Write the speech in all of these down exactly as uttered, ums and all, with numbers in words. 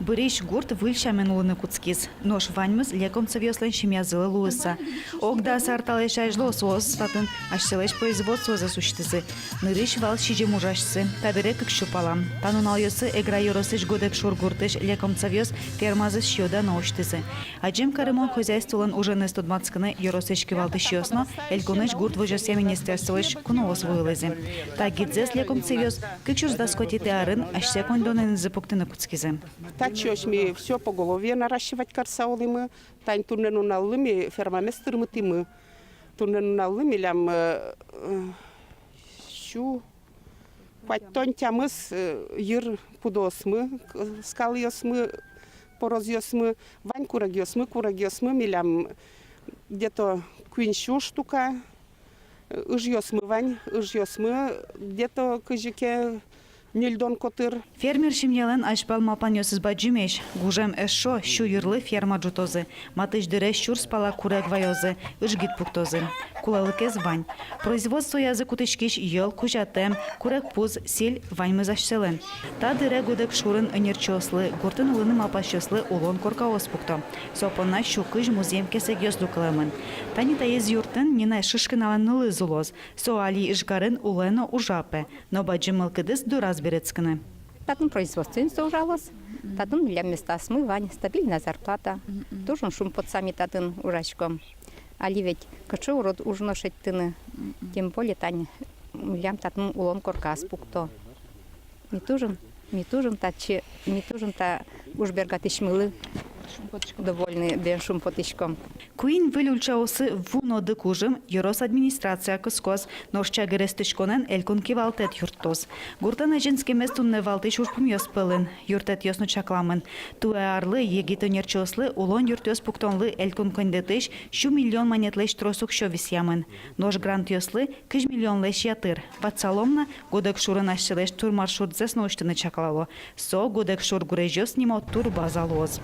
Бырись гурт выль сямен улыны кутскиз. Нош ваньмыз Лекомцевъёслэн семьязылы луыса. Ог дас ар талэсь азьло соос татын асьсэлэсь производствозэс усьтӥзы. Нырысь вал сизьым ужасьсы, табере кык сю пала. Та нуналъёсы Эгра ёросысь Гудекшур гуртысь Лекомцевъёс фермазэс сиё-дано усьтӥзы. Адӟем карымон хозяйстволэн уженыз тодматскыны ёросысь кивалтӥсьёс но, элькунысь гурт возёсъя министерствоысь куноос вуылӥзы. Та гидзэс Лекомцевъёс кык сюрс дас куатетӥ арын асьсэ коньдонэнызы пуктыны кутскизы. Татчыозь ми всё поголовье наращивать карыса улӥмы, тани туннэ нуналлы ми фермамес тырмытӥмы. Туннэ нуналлы милям, э, э, сю куатьтон тямыс, э, йыр пудоосмы, к-, скалъёсмы, порозъёсмы, вань курегъёсмы, курегъёсмы милям где-то куинь сю штука, э, ыжъёсмы вань, ыжъёсмы где-то кызьы ке ньыльдон котыр. Фермер семьялэн азьпал малпанъёсыз бадӟымесь. Гужем эшшо сю йырлы ферма ӝутозы. Матысь дыре сюрс пала курег ваёзы, ыжгид пуктозы. Кулэлыкез вань. Производствоязы кутӥськись йӧл, кузятэм, курегпуз, сӥль — ваньмыз асьсэлэн. Та дыре Гудекшурын ӧнерчиослы, гуртын улыны малпасьёслы улон коркаос пукто. Со понна сю кызь музъем кесэгъёс люкылэмын. Тани таиз юртын Нина Шишкиналэн нылыз улоз. Со али Ижкарын улэ но ужа, пе, но бадӟым мылкыдыз дораз берытскыны. Татын производствоын со ужалоз, татын милям местаосмы вань, стабильная зарплата. Мгм. Туж ик шумпотыса ми татын ужаськом. Али ведь кыӵе урод уж но шедьтыны. Мгм. Тем более тани милям татын улон коркаос пукто. Ми туж ик, ми туж ик татчы, ми туж ик та уж бергатӥсьмылы довольны, бен шумпотӥськом. Куинь выль ульчаосы ву но дык ужым ёрос администрация кыскоз, нош чагыр эстӥськонэн элькун кивалтэт юрттоз. Гуртлэн азинскемез туннэ валтӥсь ужпумъёс пӧлын. Юрттэтъёс но чакламын: туэ арлы егит ӧнерчиослы улон юртъёс пуктонлы элькун коньдэтысь сю миллион манетлэсь трос уксё висъямын. Нош грантъёслы кызь миллионлэсь ятыр. Ватсалом на, Гудекшурын асьсэлэсь турмаршрутсэс но усьтыны чаклало. Со Гудекшур гурезьёс нимо турбаза луоз.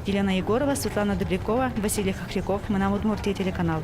Елена Егорова, Светлана Добрякова, Василий Хохряков, «Мынам Удмуртие» телеканал.